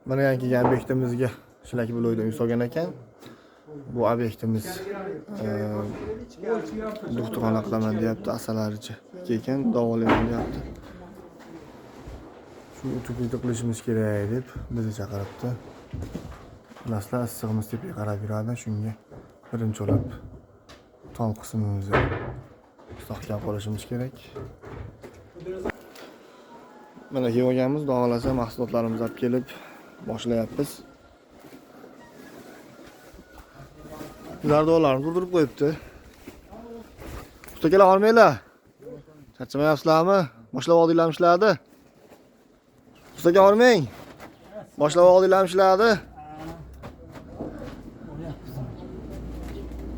Mana yangi kelgan obyektimizga shlak bloydan uy solgan ekan. Bu obyektimiz doktorxona qilaman deyapti, asalarichi ekan, davolayman deyapti. Shu utuplikni qilishimiz kerak deb bizni chaqiribdi. Bilasizlar, issig'imiz tepaga qarab yuradi, shunga birinchi bo'lib tom qismimizni mustahkam qilishimiz kerak. Mana kelib olganmiz, xudo xohlasa mahsulotlarimizni olib kelib boshlayapmiz. Zardollarni turdirib qo'yibdi. Usta kela olmanglar. Charchamayapsizlarmi? Boshlab oldinglarmi ishlarni? Usta aka hormang. Boshlab oldinglarmi ishlarni?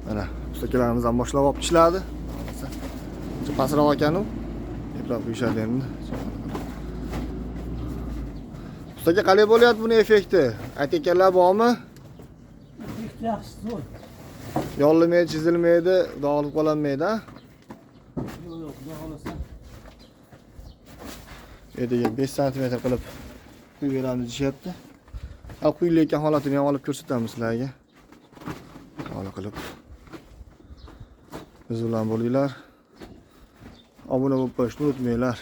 Mana usta akalarimiz ham boshlab olib ishlardi. Uncha pastroq ekanu. Eplab qo'yishadi endi. Usta aka qalay bo'lyapti buni effekti? Aytayotganlar bormi? Effekt yaxshi, zo'r. Yorilmaydi, chizilmaydi, dog'ilib qololmaydi, a? Yo'q, xudo xohlasa. Ertaga 5 sm qilib quyib beramiz deyishyapti. Ha, quyilayotgan holatini ham olib ko'rsatamiz sizlarga. Holi qilib. Biz bilan bo'linglar. Obuna bo'lib qo'yishni unutmanglar.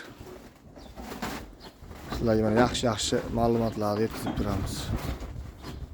Sizlarga mana yaxshi-yaxshi ma'lumotlarni yetkazib turamiz.